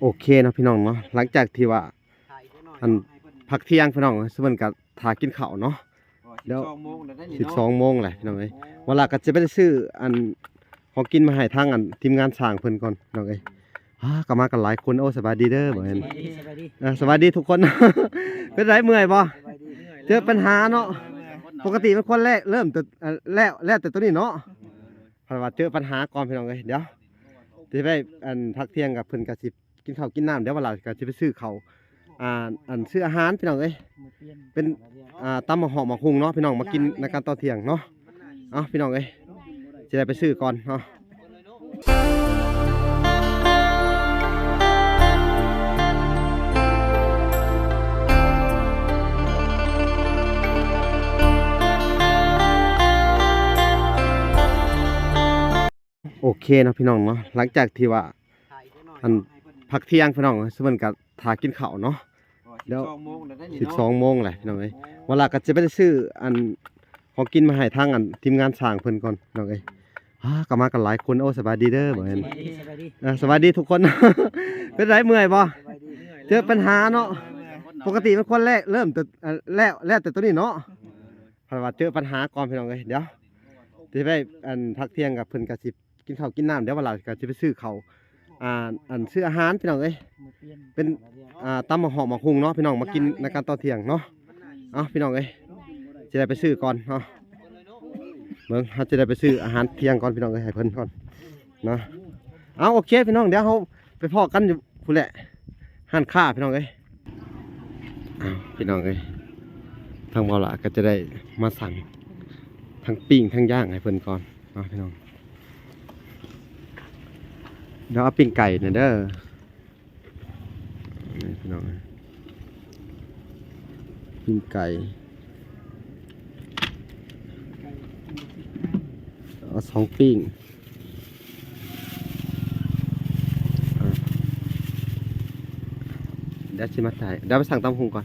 ໂອເຄເນາະພີ່ນ້ອງເນາະ ຫຼັງຈາກທີ່ວ່າ ອັນ ພັກທ່ຽງພີ່ນ້ອງ ເຊິ່ງເພິ່ນກໍຖ້າກິນເຂົ້າເນາະ ດຽວ ສິບສອງໂມງແລ້ວເດ້ນີ້ເນາະ ສິບສອງໂມງແລ້ວພີ່ນ້ອງເອີຍ ໂອ້ ເວລາກໍຈະໄປຊື້ອັນ ຂອງກິນມາໃຫ້ທາງອັນທີມງານຊ່າງເພິ່ນກ່ອນພີ່ນ້ອງເອີຍ ອ່າ ກໍມາກັນຫຼາຍຄົນ ໂອ້ ສະບາຍດີເດີ ສະບາຍດີ ອ່າ ສະບາຍດີທຸກຄົນ ເປັນໃດເມື່ອຍບໍ່? ເຈີປັນຫາເນາະ ປົກກະຕິມັນຄວນແລກເລີ່ມແຕ່ ເອີ ແລ້ວ ແລ້ວແຕ່ຕົວນີ້ເນາະ ເພາະວ່າເຈີປັນຫາກ່ອນພີ່ນ້ອງເອີຍ ດຽວ ຊິໄປອັນ ພັກທ່ຽງກັບເພິ່ນກໍຊິ ກິນເຂົ້າກິນນ້ຳ ດຽວວ່າລາວກໍຊິໄປຊື້ເຂົ້າ ອ່າ ອັນ ຊື້ອາຫານພີ່ນ້ອງເອີຍ ເປັນ ອ່າ ຕຳໝາກຫອກໝາກຫຸ່ງເນາະ ພີ່ນ້ອງມາກິນໃນການຕອນທ່ຽງເນາະ ເອົາ ພີ່ນ້ອງເອີຍ ຊິໄດ້ໄປຊື້ກ່ອນເນາະ ໂອເຄເນາະພີ່ນ້ອງເນາະ ຫຼັງຈາກທີ່ວ່າ ອັນ ພັກທ່ຽງພີ່ນ້ອງ ເຊິ່ງເພິ່ນກໍຖ້າກິນເຂົ້າເນາະ ດຽວ ສິບສອງໂມງແລ້ວເດ້ນີ້ເນາະ ສິບສອງໂມງແລ້ວພີ່ນ້ອງເອີຍ ໂອ້ ເວລາກໍຈະໄປຊື້ອັນ ຂອງກິນມາໃຫ້ທາງອັນທີມງານຊ່າງເພິ່ນກ່ອນພີ່ນ້ອງເອີຍ ອ່າ ກໍມາກັນຫຼາຍຄົນ ໂອ້ ສະບາຍດີເດີ ສະບາຍດີ ອ່າ ສະບາຍດີທຸກຄົນ ເປັນໃດເມື່ອຍບໍ່? ເຈີປັນຫາເນາະ ປົກກະຕິມັນຄວນແລກເລີ່ມແຕ່ ເອີ ແລ້ວ ແລ້ວແຕ່ຕົວນີ້ເນາະ ເພາະວ່າເຈີປັນຫາກ່ອນພີ່ນ້ອງເອີຍ ດຽວ ຊິໄປອັນ ພັກທ່ຽງກັບເພິ່ນກໍຊິ ກິນເຂົ້າກິນນ້ຳ ດຽວວ່າລາວກໍຊິໄປຊື້ເຂົ້າ ອ່າ ອັນ ຊື້ອາຫານພີ່ນ້ອງເອີຍ ເປັນ ອ່າ ຕຳໝາກຫອກໝາກຫຸ່ງເນາະ ພີ່ນ້ອງມາກິນໃນການຕອນທ່ຽງເນາະ ເອົາ ພີ່ນ້ອງເອີຍ ຊິໄດ້ໄປຊື້ກ່ອນເນາະ ເບິ່ງ ເຮົາຈະໄດ້ໄປຊື້ອາຫານທ່ຽງກ່ອນພີ່ນ້ອງເອີຍ ໃຫ້ເພິ່ນກ່ອນເນາະ ເອົາ ໂອເຄພີ່ນ້ອງ ດຽວເຮົາໄປພໍ້ກັນຢູ່ພຸ້ນແຫຼະ ຮ້ານຄ້າພີ່ນ້ອງເອີຍ ອ້າວ ພີ່ນ້ອງເອີຍ ທາງເບົາຫຼ້າກໍຈະໄດ້ມາສັ່ງ ທັງປີ້ງທັງຍ່າງໃຫ້ເພິ່ນກ່ອນເນາະພີ່ນ້ອງ ດຽວເອົາປີ້ງໄກ່ແດ່ເດີ ນີ້ພີ່ນ້ອງເອີຍ ປີ້ງໄກ່ ເອົາສອງປີ້ງ ອ່າ ດຽວຊິມາຖ່າຍ ດຽວໄປສັ່ງຕຳບັກຫຸ່ງກ່ອນ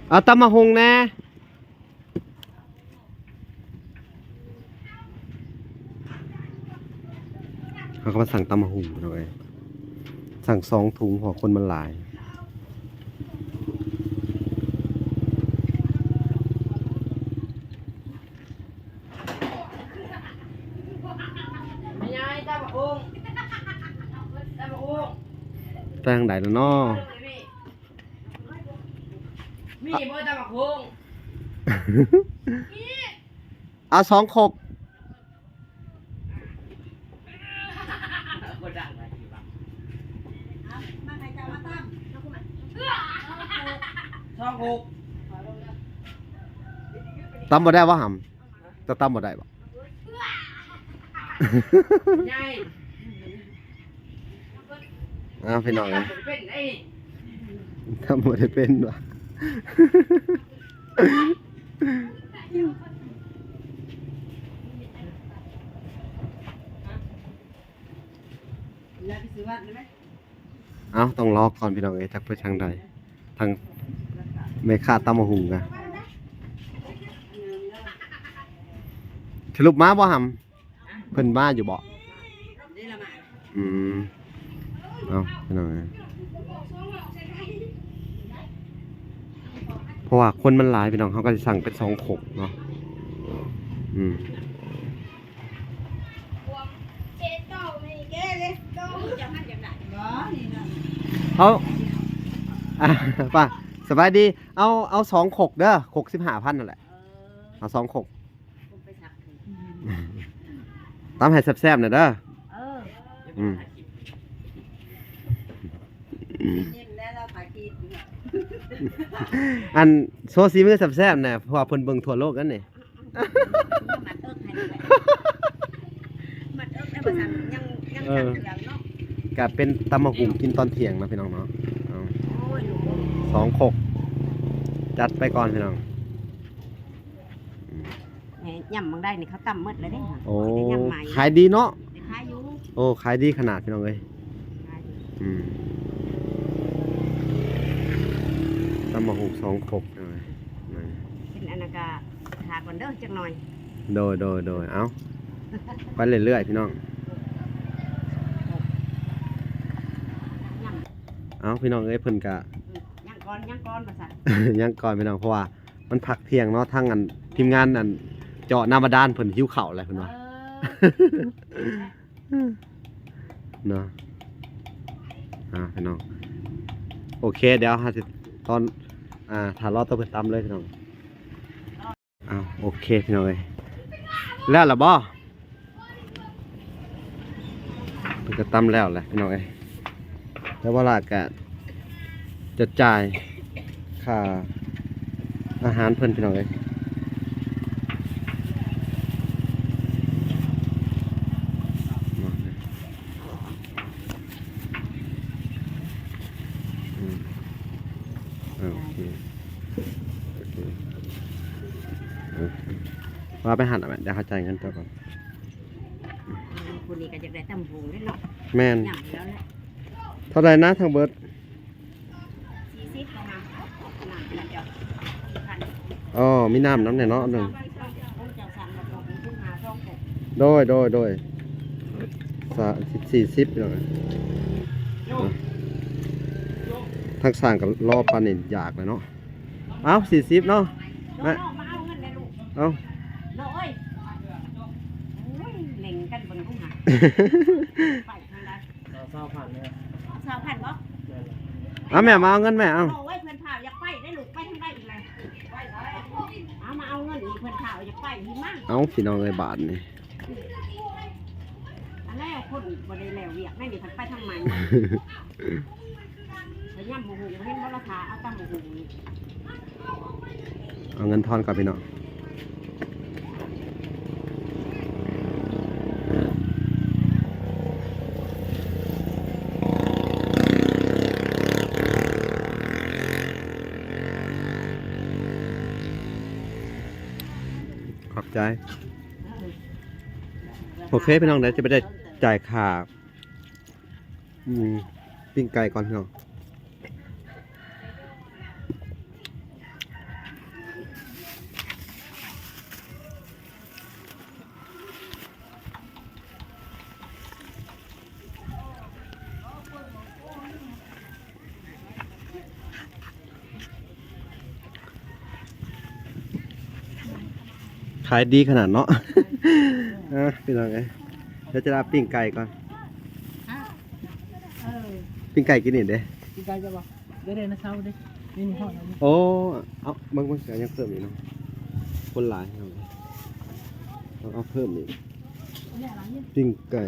ເອົາຕຳບັກຫຸ່ງແດ່. ເຮົາກໍມາສັ່ງຕຳບັກຫຸ່ງພີ່ນ້ອງເອີຍ ສັ່ງສອງຖົງ ເພາະຄົນມັນຫຼາຍ ແມ່ຍາຍ ຕຳບັກຫຸ່ງ ຕຳບັກຫຸ່ງ ໄປທາງໃດລະເນາະ? ມີບໍ່ຕຳບັກຫຸ່ງ? ເອົາສອງຄົກ ສອງຄົກ ຕຳບໍ່ໄດ້ບໍ່ຫຳ? ເຈົ້າຕຳບໍ່ໄດ້ບໍ່? ໃຫຍ່ ອ້າວ ພີ່ນ້ອງເອີຍ ເປັນໄດ໋ ທຳບໍ່ໄດ້ເປັນຫວາ ເອົາ ຕ້ອງລໍກ່ອນພີ່ນ້ອງເອີຍ ຈັກໄປທາງໃດ ທາງແມ່ຄ້າຕຳບັກຫຸ່ງນະ ສະຫຼຸບມາບໍ່ຫຳ? ເພິ່ນມາຢູ່ບໍ່? ອືມ ເອົາ ພີ່ນ້ອງເອີຍ ເພາະວ່າຄົນມັນຫຼາຍພີ່ນ້ອງ ເຮົາກໍຊິສັ່ງເປັນສອງຄົກເນາະ ອືມ ເອົາ ອ່າ ປ້າ ສະບາຍດີ ເອົາ ເອົາສອງຄົກເດີ ຄົກສິບຫ້າພັນນັ້ນແຫຼະ ເອົາສອງຄົກ ຕຳໃຫ້ແຊບໆ ແດ່ເດີ ເອີ ອືມ ອັນ ໂຊສີມືແຊບໆ ແດ່ ເພາະວ່າເພິ່ນເບິ່ງທົ່ວໂລກນັ້ນນີ້ ມັດເອິກໃຫ້ແຫຼະ ມັດເອິກໄດ້ບໍ່ຊັ້ນ ຍັງ ຍັງ ເອີ ກະເປັນຕຳບັກຫຸ່ງກິນຕອນທ່ຽງເນາະ ພີ່ນ້ອງເນາະ ເອົາ ສອງຄົກ ຈັດໄປກ່ອນ ພີ່ນ້ອງ. ແມ່ນ ຍາມບາງໄດ້ນີ້ເຂົາຕຳໝົດແລ້ວເດ້ ໂອ້ ຂາຍດີເນາະ ໄດ້ຂາຍຢູ່ ໂອ້ ຂາຍດີຂະໜາດພີ່ນ້ອງເອີຍ ຂາຍດີ ອືມ ຕຳບັກຫຸ່ງສອງຄົກ ເອີ ກິນອັນນັ້ນກະຖ້າກ່ອນເດີຈັກໜ່ອຍ ໂດຍ ໂດຍ ໂດຍ ເອົ້າ ໄປເລື້ອຍໆ ພີ່ນ້ອງ. ເອົ້າ ພີ່ນ້ອງເອີຍ ເພິ່ນກະ ອືມ ຍັງກ່ອນ ຍັງກ່ອນ ວ່າຊັ້ນ ຍັງກ່ອນ ພີ່ນ້ອງ ເພາະວ່າມັນພັກທ່ຽງເນາະ ທາງອັນ ທີມງານອັນເຈາະນ້ຳບາດານເພິ່ນຫິວເຂົ້າແລ້ວ ເພິ່ນວ່າ ເອີ ເນາະ. ອ່າ ພີ່ນ້ອງ ໂອເຄ ດຽວເຮົາຊິຕອນ ອ່າ ຖ້າລໍຕອນເພິ່ນຕຳເລີຍ ພີ່ນ້ອງ. ອ້າວ ໂອເຄ ພີ່ນ້ອງເອີຍ ແລ້ວລະບໍ່? ເພິ່ນກະຕຳແລ້ວແຫຼະ ພີ່ນ້ອງເອີຍ ແຕ່ວ່າລະກະຈະຈ່າຍຄ່າອາຫານເພິ່ນ ພີ່ນ້ອງເອີຍ. ອືມ ເອີ ໂອເຄ ໂອເຄ ເອີ ວ່າໄປຫັ້ນລະແມ່ ດຽວເຮົາຈ່າຍເງິນເຈົ້າກ່ອນ. ຜູ້ນີ້ກະຢາກໄດ້ຕຳຫຸງເດ້ເນາະ. ແມ່ນ ເທົ່າໃດນະທັງເບິດ? ສີ່ສິບ ເອົາມາ ນ້ຳເຈົ້າ ສີ່ພັນ ອໍ ມີນ້ຳນຳແດ່ເນາະ ໜຶ່ງ ໂດຍ ໂດຍ ໂດຍ ສາມສິບ ສີ່ສິບ ພີ່ນ້ອງເອີຍ. ທາງຊ່າງກະລໍປານນີ້ຢາກແລ້ວເນາະ. ເອົ້າ ສີ່ສິບເນາະ ມາ ມາເອົາເງິນແດ່ລູກ ເອົ້າ ນ້ອງເອີຍ ໂອ້ຍ ເລັງກັນເບິ່ງດູຫາ ໄປທາງໃດ ເອົາ ຊາວພັນເດີ ຊາວພັນບໍ່? ແມ່ນລະ ເອົາແມ່ ມາເອົາເງິນແມ່ ເອົາ ໂອ້ຍ ເພິ່ນພາຢາກໄປເດ້ລູກ ໄປທາງໃດອີກແລ້ວ ເອົາ ມາເອົາເງິນອີກ ເພິ່ນພາຢາກໄປ ມາ ເອົ້າ ພີ່ນ້ອງເອີຍ ບາດນີ້ ອັນແລ້ວຄົນບໍ່ໄດ້ແລ້ວວຽກ ໄດ້ນີ້ເພິ່ນໄປທາງໃໝ່ ໄປຍຳໝູກຫຸງ ເຫັນບໍ່ລະ ຖ້າເອົາຕຳໝູກຫຸງນີ້ ເອົາເງິນທອນກ່ອນ ພີ່ນ້ອງ. ຂອບໃຈ. ໂອເຄ ພີ່ນ້ອງ ດຽວຈະໄປໄດ້ຈ່າຍຄ່າ ອືມ ປີ້ງໄກ່ກ່ອນເນາະ. ຂາຍດີຂະໜາດເນາະ. ອ່າ ພີ່ນ້ອງເອີຍ ດຽວຈະລາປີ້ງໄກ່ກ່ອນ. ອ່າ ເອີ ປີ້ງໄກ່ກິນນີ້ເດ້ ປີ້ງໄກ່ເຈົ້າບໍ່? ເດ້ ເດ້ ນະເຊົາເດ້ ນີ້ ນີ້ ໂອ້ ເອົາ ເບິ່ງ ເບິ່ງ ຍັງເພີ່ມອີກເນາະ ຄົນຫຼາຍ ເອົາ ເອົາເພີ່ມອີກ ປີ້ງໄກ່.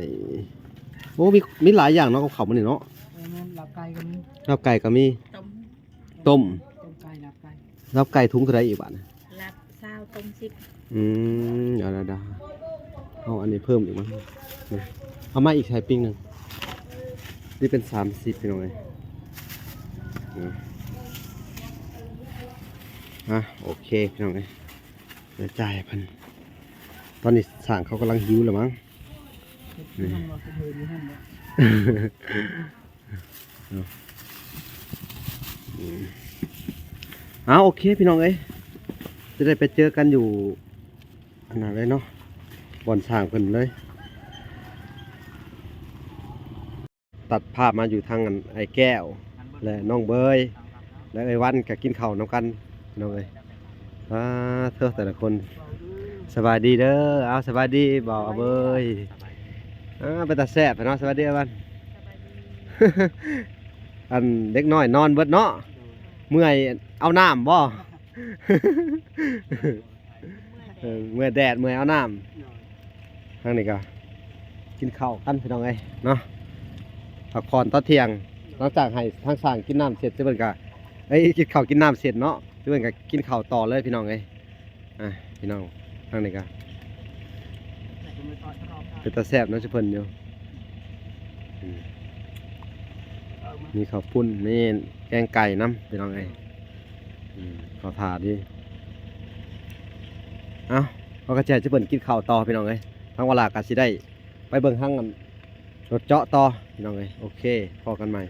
ໂອ້ ມີ ມີຫຼາຍຢ່າງເນາະ ກັບເຂົ້າມື້ນີ້ເນາະ. ເອີ ແມ່ນ ລາບໄກ່ກໍມີ ລາບໄກ່ກໍມີ ຕົ້ມ ຕົ້ມ ຕົ້ມໄກ່ ລາບໄກ່ ລາບໄກ່ ທຸງເທົ່າໃດອີກບາດນີ້? ລາບຊາວ ຕົ້ມສິບ. ອືມ ດຽວໆໆ ເອົາອັນນີ້ເພີ່ມອີກມາ ເອົາມາອີກໃສ່ປີ້ງໜຶ່ງ ນີ້ເປັນສາມສິບ ພີ່ນ້ອງເອີຍ. ອ່າ ໂອເຄ ພີ່ນ້ອງເອີຍ ດຽວຈ່າຍໃຫ້ເພິ່ນ. ຕອນນີ້ຊ່າງເຂົາກຳລັງຫິວແລ້ວມັງ ເຮັດຢູ່ຫັ້ນບໍ່? ເຮັດຢູ່ຫັ້ນບໍ່? ເນາະ ອືມ ເອົາ ໂອເຄ ພີ່ນ້ອງເອີຍ ຈະໄດ້ໄປເຈີກັນຢູ່ອັນນັ້ນເລີຍເນາະ ບ່ອນຊ່າງເພິ່ນເລີຍ. ຕັດພາບມາຢູ່ທາງອັນອ້າຍແກ້ວ ແລະ ນ້ອງເບີຍ ແລະ ເອື້ອຍວັນ ກະກິນເຂົ້ານຳກັນ ພີ່ນ້ອງເອີຍ. ອ່າ ເທີ ແຕ່ລະຄົນ ສະບາຍດີເດີ. ເອົາ ສະບາຍດີບ່າວອາເບີຍ. ອ່າ ເປັນຕາແຊບແທ້ເນາະ. ສະບາຍດີອ້າຍວັນ. ສະບາຍດີ. ອັນເດັກນ້ອຍນອນເບິດເນາະ. ໂດຍ. ເມື່ອຍເອົານ້ຳບໍ່? ເອີ ເມື່ອຍແດດ ເມື່ອຍເອົານ້ຳ. ໂດຍ. ທາງນີ້ກະກິນເຂົ້າກັນ ພີ່ນ້ອງເອີຍເນາະ ພັກຜ່ອນຕອນທ່ຽງ. ຫຼັງຈາກໃຫ້ທາງຊ່າງກິນນ້ຳເສັດ ເຈົ້າເພິ່ນກະ ເອີຍ ກິນເຂົ້າກິນນ້ຳເສັດເນາະ ເຈົ້າເພິ່ນກະກິນເຂົ້າຕໍ່ເລີຍ ພີ່ນ້ອງເອີຍ. ອ່າ ພີ່ນ້ອງ ທາງນີ້ກະເປັນຕາແຊບເນາະ ເຈົ້າເພິ່ນຢູ່. ອືມ ມີເຂົ້າປຸ້ນ ມີແກງໄກ່ນຳ ພີ່ນ້ອງເອີຍ. ອືມ ເຂົ້າທ່າດີ. ເອົ້າ ເຮົາກະຊິໃຫ້ເຈົ້າເພິ່ນກິນເຂົ້າຕໍ່ ພີ່ນ້ອງເອີຍ. ທາງວາລາກະຊິໄດ້ໄປເບິ່ງທາງອັນລົດເຈາະຕໍ່ ພີ່ນ້ອງເອີຍ. ໂອເຄ ພໍ້ກັນໃໝ່.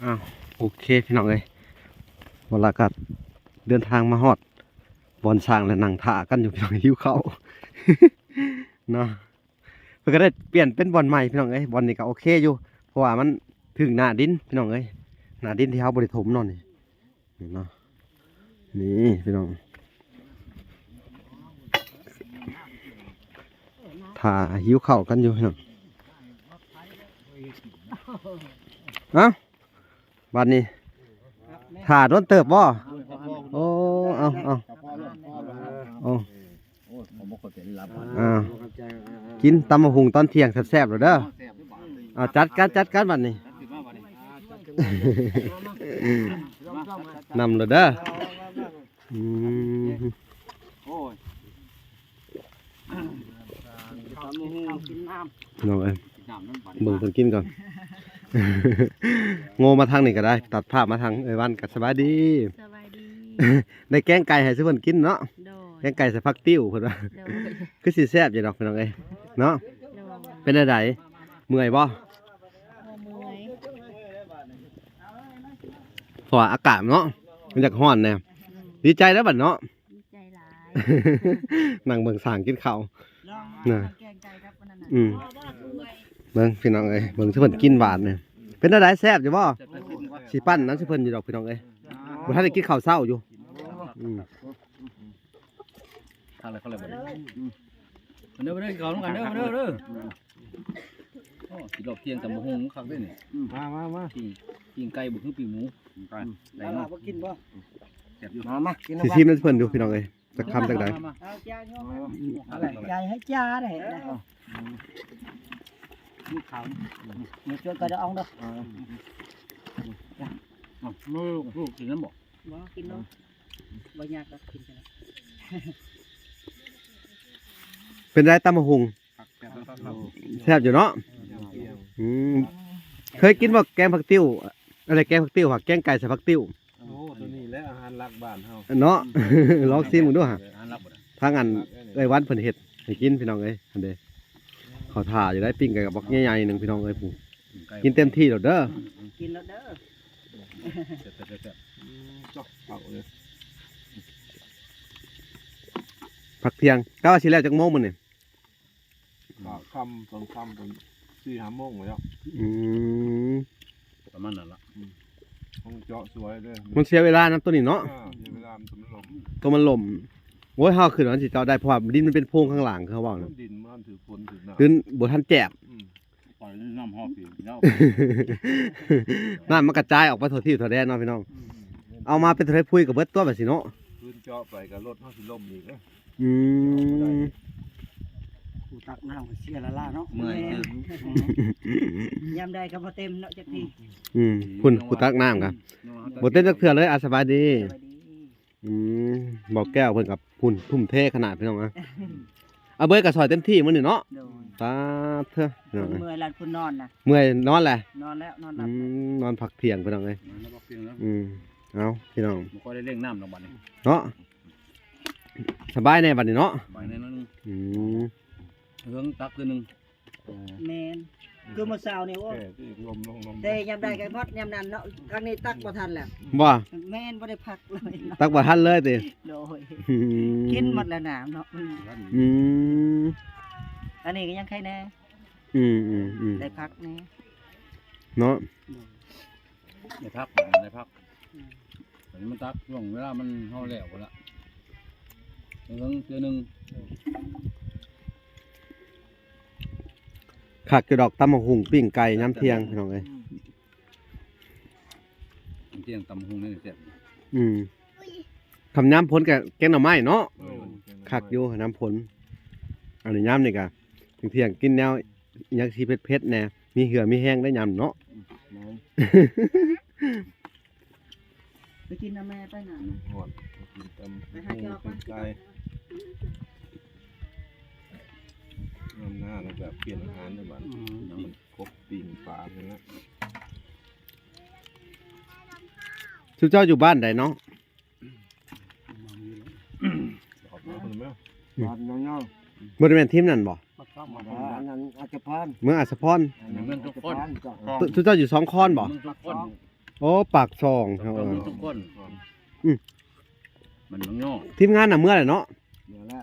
ອ້າວ ໂອເຄ ພີ່ນ້ອງເອີຍ ວາລາກະເດີນທາງມາຮອດບ່ອນຊ່າງ ແລະ ນັ່ງຖ້າກັນຢູ່ ພີ່ນ້ອງ ຫິວເຂົ້າ. ເນາະ ເພິ່ນກໍໄດ້ປ່ຽນເປັນບ່ອນໃໝ່ພີ່ນ້ອງເອີຍ. ບ່ອນນີ້ກໍໂອເຄຢູ່ ເພາະວ່າມັນຖືກໜ້າດິນພີ່ນ້ອງເອີຍ ໜ້າດິນທີ່ເຮົາບໍ່ໄດ້ຖົມເນາະນີ້ ນີ້ເນາະ ນີ້ພີ່ນ້ອງ ຖ້າຫິວເຂົ້າກັນຢູ່ພີ່ນ້ອງ. ເອົ້າ ບາດນີ້ຖ້າດົນເຕີບບໍ່? ໂອ້ ເອົາ ເອົາ ໂອ້ ອ່າ ກິນຕຳບັກຫຸ່ງຕອນທ່ຽງແຊບໆໂລດເດີ. ເອົາ ຈັດກັນ ຈັດກັນບາດນີ້ ນຳໂລດເດີ. ອືມ ໂອ້ຍ ພີ່ນ້ອງເອີຍ ເບິ່ງເພິ່ນກິນກ່ອນ. ໂງ່ມາທາງນີ້ກໍໄດ້ ຕັດພາບມາທາງເອື້ອຍວັນກໍສະບາຍດີ. ສະບາຍດີ. ໄດ້ແກງໄກ່ໃຫ້ຊຸເພິ່ນກິນເນາະ. ໂດຍ. ແກງໄກ່ໃສ່ຜັກຕິ້ວເພິ່ນວ່າ. ໂດຍ. ຄືຊິແຊບຢູ່ດອກພີ່ນ້ອງເອີຍເນາະ. ໂດຍ. ເປັນແນວໃດ ເມື່ອຍບໍ່? ບໍ່ເມື່ອຍ ເພາະວ່າອາກາດເນາະ ມັນຢາກຮ້ອນແດ່. ອືມ ດີໃຈແລ້ວບັດເນາະ. ດີໃຈຫຼາຍ. ນັ່ງເບິ່ງຊ່າງກິນເຂົ້າ ລອງ ນະ ແກງໄກ່ກັບອັນນັ້ນນະ. ອືມ ເບິ່ງພີ່ນ້ອງເອີຍ ເບິ່ງຊຸເພິ່ນກິນບາດນີ້ ເປັນແນວໃດ ແຊບຢູ່ບໍ່? ຊິປັ້ນອັນຊຸເພິ່ນຢູ່ດອກພີ່ນ້ອງເອີຍ ບໍ່ທັນໄດ້ກິນເຂົ້າເຊົ້າຢູ່. ອືມ ຄັກແລ້ວ ຄັກແລ້ວບັດນີ້. ອືມ ມາເດີ ມາເດີ ກິນເຂົ້ານຳກັນເດີ ມາເດີ ເດີ. ໂອ້ ກິນຮອບທ່ຽງຕຳບັກຫຸ່ງຄັກເດ້ນີ້. ມາ ມາ ມາ ປີ້ງ ປີ້ງໄກ່ບໍ່ຄືປີ້ງໝູ. ໄດ້ເນາະ ບໍ່ກິນບໍ່? ແຊບຢູ່. ມາ ມາ ກິນ ຊິຊີມນຳເພິ່ນຢູ່ພີ່ນ້ອງເອີຍ ຈັກຄຳຈັກໃດ. ມາ ມາ ເອົາຈານໂຍມ ອືມ ໃຫຍ່ໃຫ້ຈາໄດ້. ອືມ ມີເຂົ້າ ມາຊ່ວຍກັນເອົາເດີ. ເອົາ ລູກ ລູກກິນນຳບໍ່? ບໍ່ກິນເນາະ ບໍ່ຢາກກໍກິນກັນ. ເປັນໃດຕຳບັກຫຸ່ງ? ແຊບຢູ່ເນາະ. ອືມ ເຄີຍກິນບໍ່ແກງຜັກຕິ້ວ? ອັນໃດແກງຜັກຕິ້ວຫະ ແກງໄກ່ໃສ່ຜັກຕິ້ວ. ໂອ້ ຕົວນີ້ແຫຼະອາຫານຫຼັກບ້ານເຮົາເນາະ. ລອງຊີມເບິ່ງດູຫະ ທາງອັນເອື້ອຍວັນເພິ່ນເຮັດໃຫ້ກິນພີ່ນ້ອງເອີຍ. ຫັ້ນເດ້ ເຂົາຖ້າຢູ່ໄດ໋ ປີ້ງໄກ່ກັບບັກໃຫຍ່ໆໜຶ່ງພີ່ນ້ອງເອີຍ. ຜູ້ ກິນເຕັມທີ່ໂລດເດີ ກິນໂລດເດີ. ແຊບໆໆ ອືມ ເຂົ້າເລີຍ. ພັກທ່ຽງ ກະວ່າຊິແລ້ວຈັກໂມງມື້ນີ້? ກະຄ່ຳ ຕອນຄ່ຳ ຕອນສີ່ຫ້າໂມງແລ້ວ. ອືມ ປະມານນັ້ນລະ. ອືມ ຕ້ອງເຈາະສວຍເດີ ມັນເສຍເວລານຳໂຕນີ້ເນາະ. ອ່າ ເສຍເວລາ ມັນ ຕົວມັນຫຼົ່ມ ໂອ້ຍ ເຮົາຄິດວ່າມັນຊິເຈາະໄດ້ ເພາະວ່າດິນມັນເປັນໂພງຂ້າງຫຼັງ ຄືເຮົາເວົ້ານັ້ນ ດິນມັນຖືກຝົນຖືກນ້ຳ ດິນບໍ່ທັນແຈບ. ອືມ ປອຍນ້ຳຮອບປີແລ້ວ ນ້ຳມັນກະຈາຍອອກໄປທົ່ວທີ່ທົ່ວແດນເນາະພີ່ນ້ອງ. ອືມ ເອົາມາເປັນເທົ່າໃດພຸ້ຍກະເບິດຕົວ ບາດນີ້ເນາະ. ຄືນເຈາະໄປກະລົດເຮົາຊິລົ້ມອີກເດ້. ອືມ ຜູ້ຕັກນ້ຳກໍເສຍລະລາເນາະ ເມື່ອຍ. ອືມ ຍາມໃດກໍບໍ່ເຕັມເນາະຈັກທີ. ອືມ ພຸ້ນ ຜູ້ຕັກນ້ຳກໍບໍ່ເຕັມຈັກເທື່ອເລີຍ. ອາ ສະບາຍດີ ສະບາຍດີ. ອືມ ບໍ່ແກ້ວເພິ່ນກໍພຸ້ນ ທຸ່ມເທຂະໜາດພີ່ນ້ອງ. ອາ ອາເບີຍກໍຊ່ອຍເຕັມທີ່ມື້ນີ້ເນາະ. ໂດຍ ສາທຸ. ເມື່ອຍລະ ເພິ່ນນອນນະ ເມື່ອຍນອນແຫຼະ ນອນແລ້ວ ນອນຫຼັບ. ອືມ ນອນພັກທ່ຽງພີ່ນ້ອງເອີຍ. ອືມ ເອົາພີ່ນ້ອງ ບໍ່ຄ່ອຍໄດ້ເລ່ນນ້ຳດອກບັດນີ້ເນາະ. ສະບາຍແດ່ບັດນີ້ເນາະ ສະບາຍແດ່ໜ້ອຍໜຶ່ງ. ອືມ ເຮືອງຕັກຄືໜຶ່ງ. ແມ່ນ ຄືມື້ເຊົ້ານີ້ ໂອ້ ແຕ່ຍາມໃດກໍຮອດຍາມນັ້ນເນາະ. ຄັ້ງນີ້ຕັກບໍ່ທັນແລ້ວ. ບໍ່ ແມ່ນ ບໍ່ໄດ້ພັກເລີຍ ຕັກບໍ່ທັນເລີຍຕິ. ໂດຍ ອືມ ກິນໝົດແລ້ວນ້ຳເນາະ. ອືມ ອັນນີ້ກໍຍັງໄຄແດ່. ອືມໆໆ ໄດ້ພັກແດ່ເນາະ. ໂດຍ ໄດ້ພັກ ໄດ້ພັກ. ອືມ ອັນນີ້ມັນຕັກຊ່ວງເວລາມັນເຮົາແລ້ວພຸ້ນລະ ເຖິງເທື່ອໜຶ່ງ. ຄັກຢູ່ດອກ ຕຳບັກຫຸ່ງ ປີ້ງໄກ່ຍາມທ່ຽງພີ່ນ້ອງເອີຍ. ອືມ ຍາມທ່ຽງຕຳບັກຫຸ່ງນີ້ແຊບ. ອືມ ຄັນຍາມຝົນກະແກງໜໍ່ໄມ້ເນາະ. ໂດຍ ຄັກຢູ່ຍາມຝົນ. ອັນນີ້ຍາມນີ້ກະທ່ຽງໆ ກິນແນວ ອີຫຍັງຊິເຜັດໆແດ່ ມີເຫື່ອມີແຮງໄດ້ຍາມເນາະ. ອືມ ໄປກິນນຳແມ່ໄປນະ ຮ້ອນ ໄປກິນຕຳ ໄປຫາຈອກ ໄປ ໄປ ຍາມໜ້າແລ້ວກໍປ່ຽນອາຫານເດີບັດ. ອືມ ປີ້ງກົບ ປີ້ງປານີ້ແຫຼະ. ຊຸມເຈົ້າຢູ່ບ້ານໃດເນາະ? ບ້ານຍາວໆ ບໍ່ໄດ້ແມ່ນທີມນັ້ນບໍ່? ອັນນັ້ນອັດສະພອນ ເມືອງອັດສະພອນ ອັນນັ້ນເມືອງທຸກຄົນ ອັດສະພອນ. ຊຸມເຈົ້າຢູ່ສອງຄອນບໍ່? ເມືອງທຸກຄົນ. ໂອ້ ປາກຊ່ອງ ເອີ ເມືອງທຸກຄົນ. ອືມ ມັນເມືອງຍອ ທີມງານນະເມືອແລ້ວເນາະ. ເມືອແລ້ວ.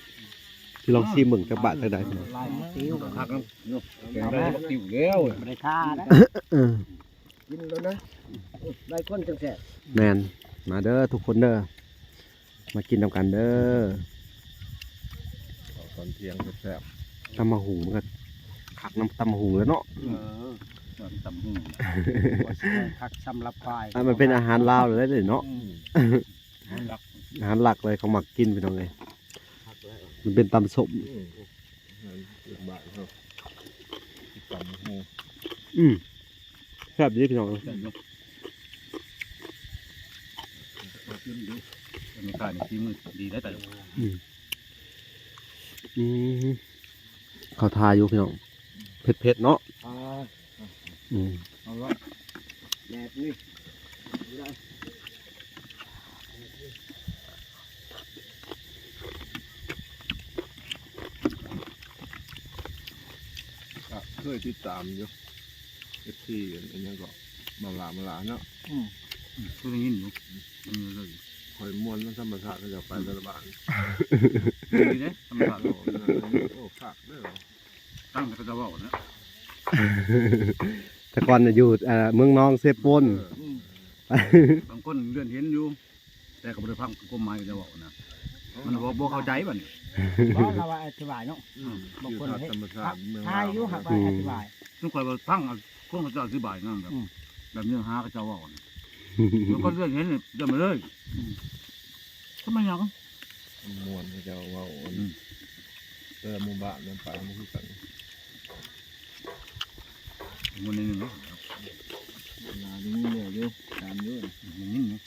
ຊິລອງຊີມເບິ່ງຈັກບາດຈັກໃດພີ່ນ້ອງ. ຫຼາຍຕິວ ຄັກນຳຢູ່ ແກງໄດ້ບັກຕິວແລ້ວ ບໍ່ໄດ້ທານະ. ເອີ ກິນແລ້ວນະ ຫຼາຍຄົນຈັ່ງແຊບ. ແມ່ນ ມາເດີທຸກຄົນເດີ ມາກິນນຳກັນເດີ ເຂົ້າຕອນທ່ຽງແຊບໆ. ຕຳບັກຫຸ່ງມັນກໍຄັກນຳຕຳບັກຫຸ່ງແລ້ວເນາະ. ເອີ ຕຳບັກຫຸ່ງ ຄັກສຳລັບຄວາຍ ອ່າ ມັນເປັນອາຫານລາວແລ້ວເດ້ເນາະ. ອືມ ອາຫານຫຼັກ ອາຫານຫຼັກເລີຍ ເຂົາມັກກິນ ພີ່ນ້ອງເອີຍ. ມັນເປັນຕຳສົ້ມ. ອືມ ອາຫານພື້ນບ້ານເຮົາ ຕຳຫຸ່ງ. ອືມ ແຊບດີພີ່ນ້ອງ. ແຊບຢູ່ ກິນຢູ່ ແມ່ຄ້ານີ້ສີມືດີໄດ໋ຕາ. ອືມ ອືມ ເຂົ້າທ່າຢູ່ພີ່ນ້ອງ ເຜັດໆເນາະ. ອ່າ ອືມ ເອົາລະ ແບບນີ້ ກໍເຄີຍຕິດຕາມຢູ່ ເອັຟຊີ ອັນຫຍັງກໍ ມາລາ ມາລາເນາະ. ອືມ ເຄີຍໄດ້ຍິນຢູ່ ອືມ ຂ້ອຍມ່ວນນຳທຳມະຊາດ ເຂົາເຈົ້າໄປແຕ່ລະບ້ານ ດີເດ້ ທຳມະຊາດ. ໂອ້ ໂອ້ ຄັກເດີ ຕັ້ງແຕ່ເຂົາເຈົ້າເວົ້ານະ ແຕ່ກ່ອນນະຢູ່ ເອີ ເມືອງນອງເຊໂປນ. ເອີ ອືມ ບາງຄົນເລື່ອນເຫັນຢູ່ ແຕ່ກໍບໍ່ໄດ້ຟັງຄວາມໝາຍທີ່ເຈົ້າເວົ້ານະ ມັນບໍ່ ບໍ່ເຂົ້າໃຈບັດນີ້. ບໍ່ ລາວວ່າອະທິບາຍເນາະ. ອືມ ບາງຄົນເຮັດ ຖ່າຍຢູ່ ຫາກວ່າອະທິບາຍ ອືມ ຄືຂ້ອຍວ່າຟັງຄົນເຂົາເຈົ້າອະທິບາຍນຳ ແບບ ອືມ ແບບເນື້ອຫາເຂົາເຈົ້າເວົ້ານະ ບາງຄົນເລື່ອນເຫັນນີ້ຈຳໄປເລີຍ. ອືມ ທຳໄມຫຍັງ ມ່ວນເຂົາເຈົ້າເວົ້າ ອືມ ແຕ່ລະໝູ່ບ້ານມັນໄປບໍ່ຄືກັນ. ມັນນີ້ເນາະ ໜ້າໄດ້ຍິນແລ້ວຢູ່ ຕາມຢູ່ ໄດ້ຍິນຢູ່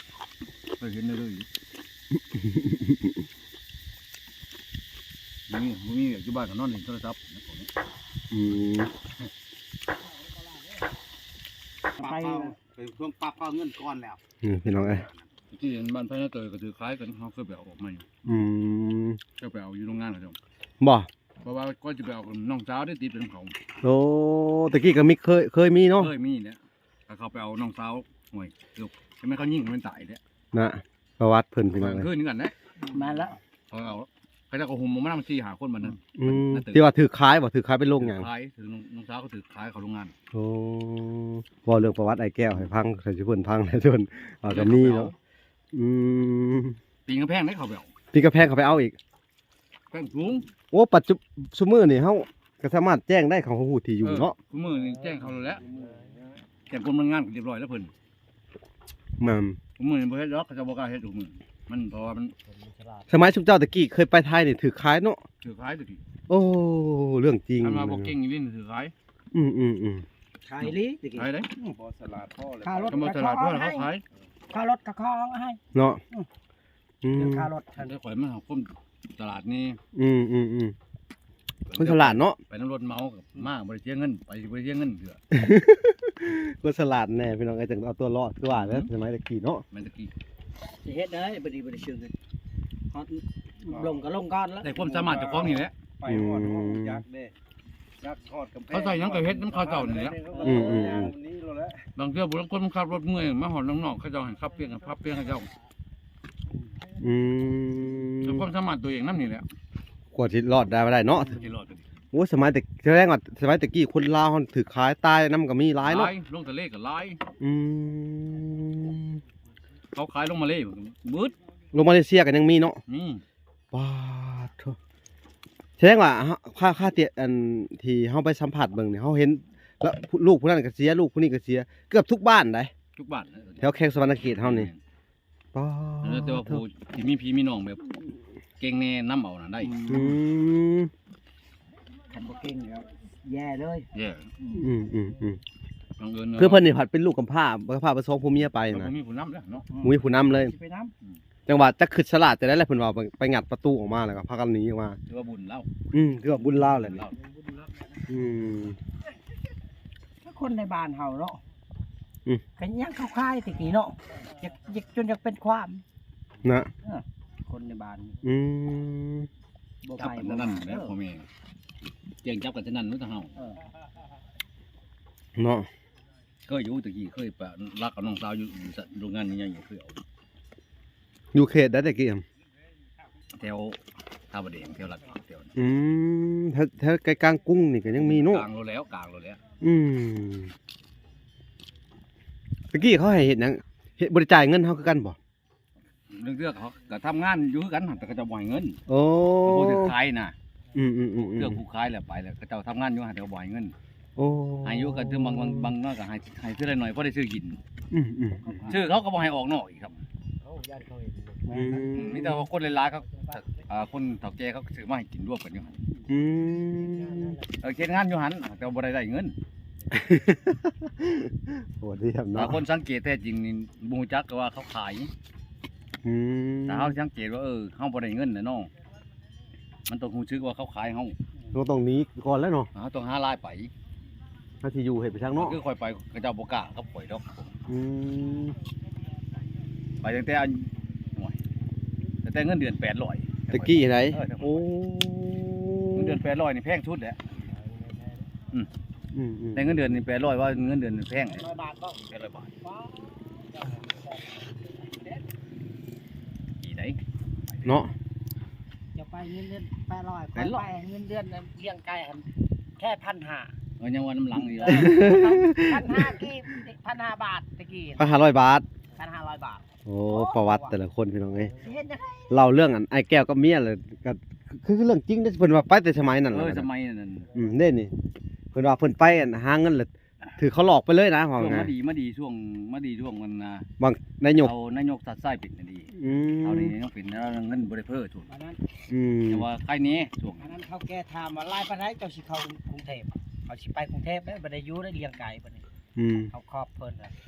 ເຄີຍເຫັນແລ້ວເລີຍ. ມີ ມີວຽກຢູ່ບ້ານກໍນອນຫຼິ້ນໂທລະສັບ. ອືມ ໄປ ໄປຊ່ວງປັບເອົາເງິນກ່ອນແລ້ວ. ອືມ ພີ່ນ້ອງເອີຍ ທີ່ບ້ານໄຜນາເຕີຍກໍຖືກຂາຍກັນ ເຮົາເຄີຍໄປເອົາອອກມາຢູ່. ອືມ ເຄີຍໄປເອົາຢູ່ໂຮງງານເຂົາເຈົ້າ. ບໍ່ ເພາະວ່າກ່ອນຊິໄປເອົາ ນ້ອງສາວໄດ້ຕິດໄປນຳເຂົາ. ໂອ້ ແຕ່ກີ້ກໍມີ ເຄີຍ ເຄີຍມີເນາະ. ເຄີຍມີແຫຼະ ຖ້າເຂົາໄປເອົານ້ອງສາວ ໂອ້ຍ ແມ່ນເຂົາຍິງ ແມ່ນຕາຍແຫຼະນະ. ປະຫວັດເພິ່ນ ພີ່ນ້ອງເອີຍ ຄືກັນແຫຼະ. ແມ່ນລະ ເຂົາເອົາ ເຂົາເຈົ້າກໍຫຸ້ມອອກມານຳສີ່ຫ້າຄົນບັດນັ້ນ. ອືມ ທີ່ວ່າຖືກຂາຍບໍ່? ຖືກຂາຍໄປໂລງຫຍັງ? ຖືກຂາຍ ຖືກນ້ອງສາວກໍຖືກຂາຍເຂົ້າໂຮງງານ. ໂອ້ ເວົ້າເລື່ອງປະຫວັດອ້າຍແກ້ວໃຫ້ຟັງ ໃຫ້ຊຸມເພິ່ນຟັງແດ່ ເພິ່ນວ່າກໍມີເນາະ. ອືມ ປີນກຳແພງໄດ້ເຂົາໄປເອົາ ປີນກຳແພງເຂົາໄປເອົາອີກ ແພງສູງ. ໂອ້ ປັດຈຸ ຊຸມື້ນີ້ເຮົາກໍສາມາດແຈ້ງໄດ້ ເຂົາຮູ້ທີ່ຢູ່ເນາະ. ເອີ ຊຸມື້ນີ້ແຈ້ງເຂົາແລ້ວ ແຈ້ງກົມແຮງງານກໍຮຽບຮ້ອຍແລ້ວເພິ່ນ. ແມ່ນ ມື້ນີ້ບໍ່ເຮັດດອກ ເຂົາເຈົ້າບໍ່ກ້າເຮັດທຸກມື້ ມັນ ເພາະວ່າມັນ ສະໄໝຊຸມເຈົ້າແຕ່ກີ້ເຄີຍໄປໄທນີ້ຖືກຂາຍເນາະ. ຖືກຂາຍແຕ່ກີ້. ໂອ້ ເລື່ອງຈິງ ຄັນວ່າບໍ່ເກັ່ງອີ່ຫຼີຖືກຂາຍ. ອືມໆໆ ຂາຍອີ່ຫຼີແຕ່ກີ້ ຂາຍເດ້. ອືມ ບໍ່ສະຫຼາດພໍແລ້ວ ຄ່າລົດ ຄັນບໍ່ສະຫຼາດພໍແລ້ວເຂົາຂາຍ ຄ່າລົດກໍຂໍເອົາໃຫ້ເນາະ. ອືມ ອືມ ເລື່ອງຄ່າລົດຫັ້ນ ແຕ່ຂ້ອຍມາຫາຄົນຕະຫຼາດນີ້. ອືມໆໆ ໄປ ຄົນສະຫຼາດເນາະ ໄປນຳລົດເໝົາ ມາບໍ່ໄດ້ເສຍເງິນ ໄປບໍ່ໄດ້ເສຍເງິນເທື່ອ ຄົນສະຫຼາດແນ່ພີ່ນ້ອງເອີຍ ຈັ່ງເອົາຕົວລອດ ຄືວ່າເດີ ອືມ ສະໄໝແຕ່ກີ້ເນາະ ແມ່ນແຕ່ກີ້ ຊິເຮັດໄດ້ ບໍ່ດີບໍ່ໄດ້ເຊີງກັນ ຮອດລົງກໍລົງກ່ອນລະ ໄດ້ຄວາມສາມາດເຈົ້າຂອງນີ້ແຫຼະ ໄປຮອດ ອືມ ຮູ້ຈັກເດ້ ຈັກຮອດກຳແພງ ເຂົາໃສ່ຫຍັງກໍເຮັດນຳເຂົາເຈົ້ານີ້ແຫຼະ ອືມໆໆ ນີ້ໂລດແຫຼະ ບາງເທື່ອຜູ້ລາງຄົນມັນຂັບລົດເມື່ອຍ ມາຮອດນອກໆ ເຂົາເຈົ້າໃຫ້ຂັບພຽງ ພັບພຽງເຂົາເຈົ້າ ອືມ ໃຊ້ຄວາມສາມາດຕົວເອງນຳນີ້ແຫຼະ ກວ່າຊິລອດໄດ້ ໄດ້ເນາະ ຊິລອດ ໂອ້ ສະໄໝແຕ່ ສະແດງວ່າສະໄໝແຕ່ກີ້ຄົນລາວເຮົາຖືກຂາຍຕາຍນຳກໍມີຫຼາຍເນາະ ຫຼາຍ ລົງທະເລກໍຫຼາຍ ອືມ ເຂົາຂາຍລົງມາເລເບິດ ລົງມາເລເຊຍກໍຍັງມີເນາະ ມີ ປາດໂທ້ ສະແດງວ່າເຮົາ ຄາ ຄາທີ່ ອັນທີ່ເຮົາໄປສຳພາດເບິ່ງນີ້ ເຮົາເຫັນ ລະ ລູກຜູ້ນັ້ນກໍເສຍ ລູກຜູ້ນີ້ກໍເສຍ ເກືອບທຸກບ້ານໃດ ທຸກບ້ານ ເອີ ແຖວແຂວງສະຫວັນນະເຂດເຮົານີ້ ແມ່ນ ປາດ ເອີ ແຕ່ວ່າຜູ້ທີ່ມີພີ່ມີນ້ອງແບບເກັ່ງແນ່ນຳເອົານະໄດ້ ອືມ ຄັນບໍ່ເກັ່ງແລ້ວແຍ່ເລີຍ ແຍ່ ອືມໆໆ ບັງເອີນ ຄືເພິ່ນນີ້ພັດເປັນລູກກຳພ້າ ກຳພ້າໄປສອງຜົວເມຍໄປນະ ບໍ່ມີຜູ້ນຳແລ້ວເນາະ ອືມ ບໍ່ມີຜູ້ນຳເລີຍ ຊິໄປນຳ ອືມ ຈັ່ງວ່າຈັກຄຶດສະຫຼາດຈັ່ງໃດແຫຼະ ເພິ່ນວ່າໄປ ໄປງັດປະຕູອອກມາ ແລ້ວກໍພາກັນໜີອອກມາ ຖືວ່າບຸນລາວ ອືມ ຖືວ່າບຸນລາວແຫຼະ ບຸນລາວ ອືມ ຄົນໃນບ້ານເຮົາເນາະ ອືມ ກໍຍັງເຂົ້າຂາຍແຕ່ກີ້ເນາະ ຢາກ ຢາກ ຈົນຢາກເປັນຄວາມນະ ເອີ ຄົນໃນບ້ານ ອືມ ບໍ່ ຈັບອັນນັ້ນແຫຼະ ເອີ ພໍ່ແມ່ ແຈ້ງຈັບກັນຊັ້ນນັ້ນເນາະ ເຮົາ ເອີ ເນາະ ເຄີຍຢູ່ ແຕ່ກີ້ເຄີຍໄປລັກເອົານ້ອງສາວຢູ່ ຢູ່ໂຮງງານໃຫຍ່ໆ ເຄີຍເອົາ ຢູ່ເຂດໃດແຕ່ກີ້ ແຖວທ່າປະແດງ ແຖວລັດພາວ ແຖວ ອືມ ແຖວ ແຖວໃກ້ກາງກຸງນີ້ກໍຍັງມີເນາະ ກາງໂລດແລ້ວ ກາງໂລດແລ້ວ ອືມ ແຕ່ກີ້ເຂົາໃຫ້ເຮັດຫຍັງ ເຮັດ ບໍ່ໄດ້ຈ່າຍເງິນເຮົາຄືກັນບໍ່? ເລື່ອງເທື່ອເຂົາກໍທຳງານຢູ່ຄືກັນ ແຕ່ເຂົາເຈົ້າບໍ່ໃຫ້ເງິນ ໂອ້ ຜູ້ຖືກຂາຍນະ ອືມໆໆ ເລື່ອງຜູ້ຂາຍແລ້ວໄປແລ້ວ ເຂົາເຈົ້າທຳງານຢູ່ຫັ້ນ ແຕ່ບໍ່ໃຫ້ເງິນ ໂອ້ ໃຫ້ຢູ່ກໍຖືບາງ ບາງ ບາງໜ້ອຍກໍໃຫ້ ໃຫ້ເທື່ອລະໜ້ອຍ ພໍໄດ້ຊື້ກິນ ອືມໆ ຊື້ເຂົາກໍບໍ່ໃຫ້ອອກນອກອີກຊ້ຳ ອືມ ມີແຕ່ວ່າຄົນຫຼາຍໆ ເຂົາ ອ່າ ຄົນເຖົ້າແກ່ເຂົາກໍຊື້ມາໃຫ້ກິນລວມກັນຢູ່ຫັ້ນ ອືມ ເອີ ເຮັດງານຢູ່ຫັ້ນ ແຕ່ວ່າບໍ່ໄດ້ໄດ້ເງິນ ໂຫດດີເນາະ ຖ້າຄົນສັງເກດແທ້ຈິງນີ້ບໍ່ຮູ້ຈັກກໍວ່າເຂົາຂາຍ ອືມ ຖ້າເຮົາສັງເກດວ່າ ເອີ ເຮົາບໍ່ໄດ້ເງິນແລ້ວເນາະ ມັນຕ້ອງຮູ້ສຶກວ່າເຂົາຂາຍເຮົາ ເຮົາຕ້ອງໜີກ່ອນແລ້ວເນາະ ເຮົາຕ້ອງຫາລາຍໄປ ເຮົາຊິຢູ່ເຮັດໄປທາງເນາະ ຄືຂ້ອຍໄປ ເຂົາເຈົ້າບໍ່ກ້າກັບຂ້ອຍດອກ ອືມ ໄປຕັ້ງແຕ່ ໂອ້ຍ ຕັ້ງແຕ່ເງິນເດືອນແປດຮ້ອຍ ແຕ່ກີ້ໃດ ເອີ ໂອ້ ເງິນເດືອນແປດຮ້ອຍນີ້ແພງສຸດແຫຼະ ອືມ ອືມໆ ແຕ່ເງິນເດືອນນີ້ແປດຮ້ອຍ ວ່າເງິນເດືອນແພງ ແປດຮ້ອຍບາດບໍ່ ແປດຮ້ອຍບາດ ດີໃດ ເນາະ ຈະໄປເງິນເດືອນແປດຮ້ອຍ ຂ້ອຍໄປເງິນເດືອນລ້ຽງໄກ່ຫັ້ນແຄ່ພັນຫ້າ ເອີ ຍັງວ່ານຳຫຼັງຢູ່ ພັນຫ້າກີບ ພັນຫ້າບາດແຕ່ກີ້ ພັນຫ້າຮ້ອຍບາດ ພັນຫ້າຮ້ອຍບາດ ໂອ້ ໂອ້ ປະຫວັດແຕ່ລະຄົນພີ່ນ້ອງເອີຍ ຊິເຮັດຈັ່ງໃດ ເລົ່າເລື່ອງອັນອ້າຍແກ້ວກັບເມຍລະ ກໍຄືເລື່ອງຈິງເດ້ ເພິ່ນວ່າໄປແຕ່ສະໄໝນັ້ນ ເອີ ລະ ສະໄໝນັ້ນ ອືມ ເດ້ນີ້ ເພິ່ນວ່າເພິ່ນໄປອັນຫາເງິນລະ ຖືກເຂົາຫຼອກໄປເລີຍນະ ວ່າງ່າຍ ມາດີ ມາດີຊ່ວງ ມາດີຊ່ວງມັນນະ ບາງນາຍົກ ເອົານາຍົກຊາດຊາຍເປັນນະດີ ອືມ ເອົານີ້ຍັງເປັນເງິນບໍ່ໄດ້ເພີ່ມຊ່ວງ ອືມ ແຕ່ວ່າໃຄແນ່ຊ່ວງ ອັນນັ້ນເຖົ້າແກ່ຖາມວ່າຫຼາຍປານໃດເຈົ້າຊິເຂົ້າກຸງເທບ ເຂົາຊິໄປກຸງເທບແລ້ວ ບໍ່ໄດ້ຢູ່ໄດ້ລ້ຽງໄກ່ບັດນີ້ ອືມ ເຂົາຂອບເພິ່ນ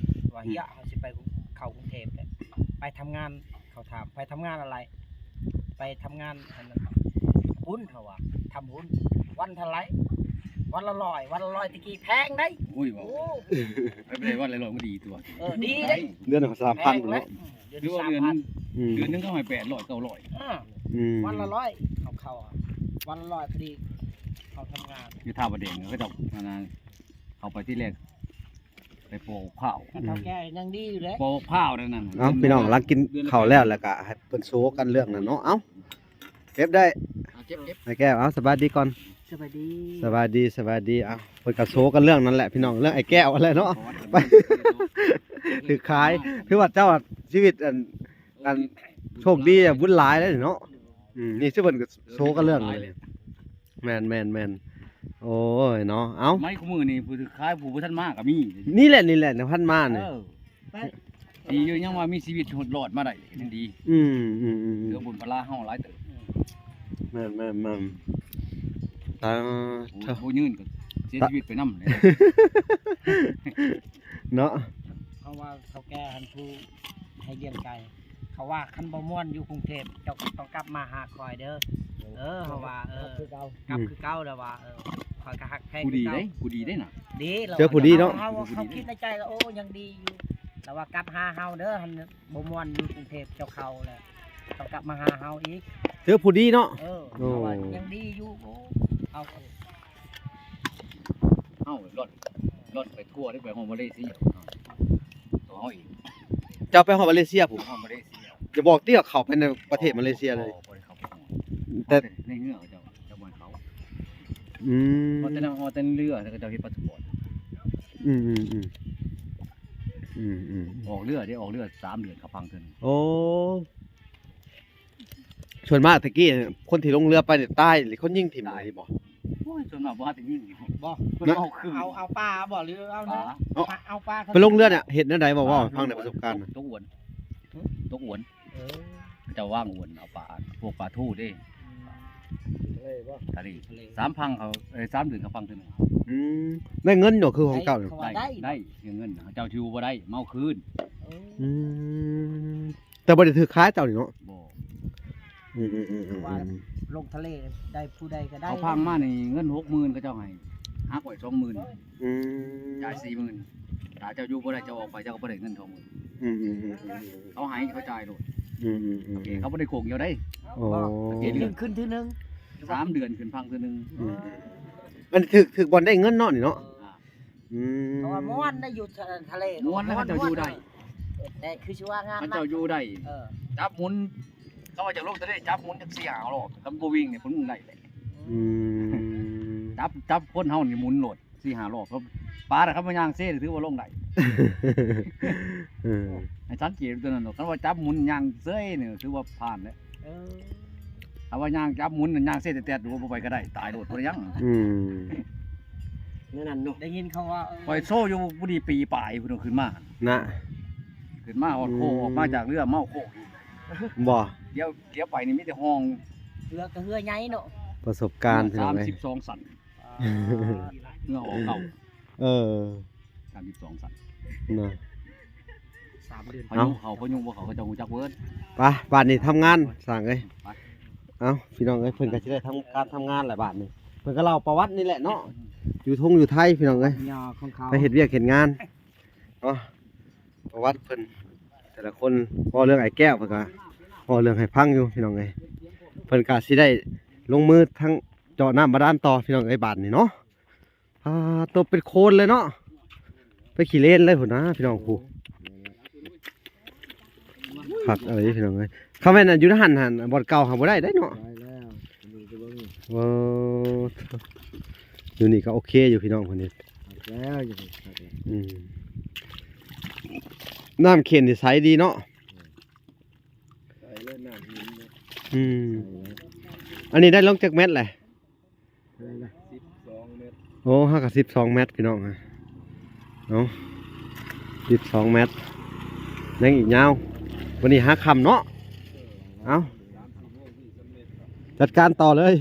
ວ່າ ອືມ ເອີຍ ເຮົາຊິໄປເຂົ້າກຸງເທບແຫຼະ ໄປທຳງານ ເຂົາຖາມ ໄປທຳງານອະໄລ ໄປທຳງານອັນນັ້ນ ຫຸ້ນ ເຂົາວ່າ ທຳຫຸ້ນ ວັນເທົ່າໃດ ວັນລະຮ້ອຍ ວັນລະຮ້ອຍແຕ່ກີ້ແພງໃດ ໂອ້ຍ ເວົ້າ ໂອ້ ໄປໄດ້ວັນລະຮ້ອຍມັນດີຕົວະ ເອີ ດີເດ້ ເດືອນລະສາມພັນພຸ້ນເນາະ ເດືອນລະສາມພັນ ອືມ ເດືອນໜຶ່ງເຂົາໃຫ້ແປດຮ້ອຍ ເກົ້າຮ້ອຍ ອືມ ວັນລະຮ້ອຍ ເຂົາເຂົ້າ ວັນລະຮ້ອຍພໍດີ ເຂົາທຳງານ ຢູ່ທ່າປະແດງ ເຂົາເຈົ້າ ອັນນັ້ນ ເຂົ້າໄປທີແລກ ໄປໂປະຂ້າວ ເຖົ້າແກ່ຍັງດີຢູ່ເດ້ ໂປະຂ້າວນັ້ນ ເອົາ ພີ່ນ້ອງ ຫຼັງກິນເຂົ້າແລ້ວ ແລ້ວກະໃຫ້ເພິ່ນໂຊກັນເລື່ອງນັ້ນເນາະ ເອົາ ເກັບໄດ້ ເອົາ ເກັບ ເກັບ ອ້າຍແກ້ວ ເອົາ ສະບາຍດີກ່ອນ ສະບາຍດີ ສະບາຍດີ ສະບາຍດີ ເອົາ ເພິ່ນກະໂຊກັນເລື່ອງນັ້ນແຫຼະ ພີ່ນ້ອງ ເລື່ອງອ້າຍແກ້ວຫັ້ນແຫຼະເນາະ ຖືກຂາຍ ຖືວ່າເຈົ້າຊີວິດ ອັນ ອັນ ໂຊກດີ ບຸນຫຼາຍເດ້ເນາະ ອືມ ນີ້ຊື່ເພິ່ນກະໂຊກັນເລື່ອງນີ້ ແມ່ນໆໆ ໂອ້ຍເນາະ ເອົ້າ ໄມ້ຄູ່ມື້ນີ້ຜູ້ຖືກຂາຍ ຜູ້ບໍ່ທັນມາກໍມີ ນີ້ແຫຼະ ນີ້ແຫຼະ ຍັງບໍ່ທັນມານີ້ ເອີ ດີຢູ່ຍັງວ່າມີຊີວິດ ລອດມາໄດ້ຍັງດີ ອືມໆໆ ເຫຼືອບຸນພາລາເຮົາຫຼາຍເຕີບ ແມ່ນໆໆ ຕາຍ ໂອ້ຍ ໂຫຍືນກໍເສຍຊີວິດໄປນຳເນາະ ເພາະວ່າເຖົ້າແກ່ຫັ້ນຜູ້ໃຫ້ລ້ຽງໄກ່ ເຂົາວ່າຄັນບໍ່ມ່ວນຢູ່ກຸງເທບ ເຈົ້າກໍຕ້ອງກັບມາຫາຂ້ອຍເດີ ເອີ ເຮົາວ່າ ເອີ ກັບຄືເກົ່າ ກັບຄືເກົ່າ ແລ້ວວ່າ ເອີ ຂ້ອຍກໍຮັກແພງ ຜູ້ດີເດ້ ຜູ້ດີເດ້ນະ ດີ ເຈີຜູ້ດີເນາະ ເຮົາ ເຮົາຄິດໃນໃຈວ່າ ໂອ້ ຍັງດີຢູ່ ແລ້ວວ່າກັບຫາເຮົາເດີ ບໍ່ມ່ວນຢູ່ກຸງເທບເຈົ້າເຂົາແລ້ວ ຕ້ອງກັບມາຫາເຮົາອີກ ເຈີຜູ້ດີເນາະ ເອີ ໂອ້ ເຮົາວ່າຍັງດີຢູ່ ໂອ້ ເຮົາ ເຮົາລ່ອນ ລ່ອນໄປທົ່ວເດ້ ໄປຮອດມາເລເຊຍ ຕົວເຮົາເອງ ເຈົ້າໄປຮອດມາເລເຊຍພຸ້ນ ຮອດມາເລເຊຍ ຢ່າບອກຕິວ່າເຂົ້າໄປໃນປະເທດມາເລເຊຍເລີຍ ບໍ່ ບໍ່ໄດ້ເຂົ້າໄປຮອດ ແຕ່ ຮອດແຕ່ໃນເຮືອເຂົາເຈົ້າ ເຈົ້າບໍ່ໃຫ້ເຂົ້າ ອືມ ຮອດແຕ່ໃນ ຮອດແຕ່ໃນເຮືອ ແລ້ວເຂົາເຈົ້າເຮັດພາສປອດ ອືມໆໆ ອືມໆ ອອກເຮືອເດ້ ອອກເຮືອສາມເດືອນເຂົາພັງເທື່ອໜຶ່ງ ໂອ້ ສ່ວນມາກແຕ່ກີ້ ຄົນທີ່ລົງເຮືອໄປນີ້ຕາຍ ຄົນຍິງຖິ້ມ ຕາຍ ນີ້ບໍ່? ໂອ້ຍ ສ່ວນມາກບໍ່ຫາແຕ່ຍິງ ບໍ່ ເພິ່ນເວົ້າຄື ເອົາ ເອົາປາບໍ່ ຫຼືເອົາ ປາ ເອົາປາ ເພິ່ນລົງເຮືອນີ້ເຮັດແນວໃດ ເວົ້າ ເວົ້າໃຫ້ຟັງແດ່ ປະສົບການ ຕົກອວນ ຫຶ? ຕົກອວນ ເອີ ເຂົາເຈົ້າວາງອວນ ເອົາປາ ພວກປາທູເດ້ ອືມ ທະເລບໍ່? ທະເລ ທະເລ ສາມພັງເຂົາ ເອີຍ ສາມເດືອນເຂົາພັງເທື່ອໜຶ່ງ ອືມ ໄດ້ເງິນຢູ່ຄືຂອງເຈົ້າ ໄດ້ ໄດ້ ໄດ້ເງິນ ເຈົ້າຢູ່ບໍ່ໄດ້ ເມົາຄືນ ເອີ ອືມ ແຕ່ບໍ່ໄດ້ຖືກຂາຍເຈົ້ານີ້ເນາະ ບໍ່ ອືມໆໆ ວ່າ ອືມ ລົງທະເລໄດ້ ຜູ້ໃດກໍໄດ້ ເຂົາພັງມານີ້ເງິນຫົກໝື່ນ ເຂົາເຈົ້າໃຫ້ ຫັກໄວ້ສອງໝື່ນ ອືມ ຈ່າຍສີ່ໝື່ນ ຖ້າເຈົ້າຢູ່ບໍ່ໄດ້ ເຈົ້າອອກໄປ ເຈົ້າກໍບໍ່ໄດ້ເງິນສອງໝື່ນ ອືມໆໆ ເຂົາໃຫ້ ເຂົາຈ່າຍໂລດ ອືມໆໆ ເຂົາບໍ່ໄດ້ໂກງເຈົ້າເດ້ ໂອ້ ເຂົາເກັບເງິນຂຶ້ນເທື່ອໜຶ່ງ ສາມເດືອນຂຶ້ນພັງເທື່ອໜຶ່ງ ອືມ ອັນຖືກ ຖືກບ່ອນໄດ້ເງິນເນາະນີ້ເນາະ ອ່າ ອືມ ເພາະວ່າມ່ວນໄດ້ຢູ່ທະເລ ມ່ວນແລ້ວເຂົາເຈົ້າຢູ່ໄດ້ ແຕ່ຄືຊິວ່າງານ ເຂົາເຈົ້າຢູ່ໄດ້ ເອີ ຈັບໝູນ ເຂົາວ່າຈະລົງທະເລ ຈັບໝູນຈັກສີ່ຫ້າຮອບ ຄັນບໍ່ວິ່ງນີ້ເພິ່ນໄດ້ແຫຼະ ອືມ ຈັບ ຈັບຄົນເຮົານີ້ໝູນໂລດສີ່ຫ້າຮອບ ປານະ ຄັນວ່າຍ່າງເຊ ຖືວ່າລົງໄດ້ ເອີ ໃຫ້ສັງເກດຕົວນັ້ນ ຄັນວ່າຈັບໝູນຍ່າງເຊນີ້ ຖືວ່າຜ່ານແລ້ວ ເອີ ຖ້າວ່າຍ່າງຈັບໝູນ ຍ່າງເຊແຕດໆ ບໍ່ໄປກໍໄດ້ ຕາຍໂລດ ບໍ່ໄດ້ຫຍັງ ອືມ ແນວນັ້ນເນາະ ໄດ້ຍິນເຂົາວ່າ ເອີ ຂ້ອຍໂຊຢູ່ບໍ່ດີປີປາຍພຸ້ນ ຂຶ້ນມານະ ຂຶ້ນມາຮອດໂຄກ ອືມ ອອກມາຈາກເຮືອເມົາໂຄກອີກ ບໍ່ ດຽວ ດຽວໄປນີ້ມີແຕ່ຫ້ອງ ເຮືອກໍເຮືອໃຫຍ່ເນາະ ປະສົບການ ເຮືອ ພີ່ນ້ອງເອີຍ ສາມສິບສອງຊັ້ນ ອ່າ ເຮືອອອກເກົ່າ ເອີ ສາມສິບສອງຊັ້ນ ນະ ສາມເດືອນ ພາຍຸເຂົ້າ ພາຍຸບໍ່ເຂົ້າ ເຂົາເຈົ້າຮູ້ຈັກເບິດ ໄປ ບາດນີ້ທຳງານ ຊ່າງເອີຍ ໄປ ເອົ້າ ພີ່ນ້ອງເອີຍ ເພິ່ນກໍຊິໄດ້ທຳການທຳງານແຫຼະບາດນີ້ ເພິ່ນກໍເລົ່າປະຫວັດນີ້ແຫຼະເນາະ ຢູ່ທົ່ງຢູ່ໄທ ພີ່ນ້ອງເອີຍ ໄປເຮັດວຽກເຮັດງານເນາະ ປະຫວັດເພິ່ນ ແຕ່ລະຄົນ ເວົ້າເລື່ອງອ້າຍແກ້ວ ເພິ່ນກໍເວົ້າເລື່ອງໃຫ້ຟັງຢູ່ ພີ່ນ້ອງເອີຍ ເພິ່ນກໍຊິໄດ້ລົງມືທັງເຈາະນ້ຳບາດານຕໍ່ ພີ່ນ້ອງເອີຍ ບາດນີ້ເນາະ ອ່າ ໂຕເປັນໂຄນເລີຍເນາະ ໄປຂີ້ເລນເລີຍພຸ້ນນະ ພີ່ນ້ອງ ຜູ້ ຄັກອີ່ຫຼີ ພີ່ນ້ອງເອີຍ ຄັນແມ່ນຢູ່ໃນຫັ້ນຫັ້ນ ບ່ອນເກົ່າຫາບໍ່ໄດ້ເດ້ເນາະ ໄດ້ແລ້ວ ເອີ ຢູ່ນີ້ກໍໂອເຄຢູ່ ພີ່ນ້ອງ ເພິ່ນນີ້ ຄັກແລ້ວ ຢູ່ນີ້ຄັກແລ້ວ ອືມ ນ້ຳເຂັນນີ້ໃສດີເນາະ ໃສແລ້ວ ນ້ຳເຢັນເນາະ ອືມ ໃສແລ້ວ ອັນນີ້ໄດ້ລົງຈັກແມັດແຫຼະ? ເທົ່າໃດລະ? ສິບສອງແມັດ ໂອ້ ຫາກະສິບສອງແມັດ ພີ່ນ້ອງ ເອົາ ສິບສອງແມັດ ຍັງອີກຍາວ ວັນນີ້ຫາຄ່ຳເນາະ ເອົາ ຈັດການຕໍ່ເລີຍ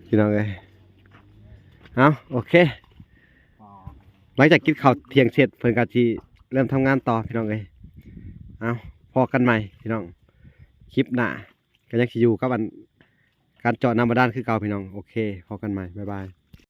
ພີ່ນ້ອງເອີຍ ເອົາ ໂອເຄ ຫຼັງຈາກກິນເຂົ້າທ່ຽງເສັດ ເພິ່ນກໍຊິເລີ່ມທຳງານຕໍ່ ພີ່ນ້ອງເອີຍ ເອົາ ພໍ້ກັນໃໝ່ ພີ່ນ້ອງ ຄລິບໜ້າ ກໍຍັງຊິຢູ່ກັບອັນ ການເຈາະນ້ຳບາດານຄືເກົ່າ ພີ່ນ້ອງ ໂອເຄ ພໍ້ກັນໃໝ່ ບາຍບາຍ.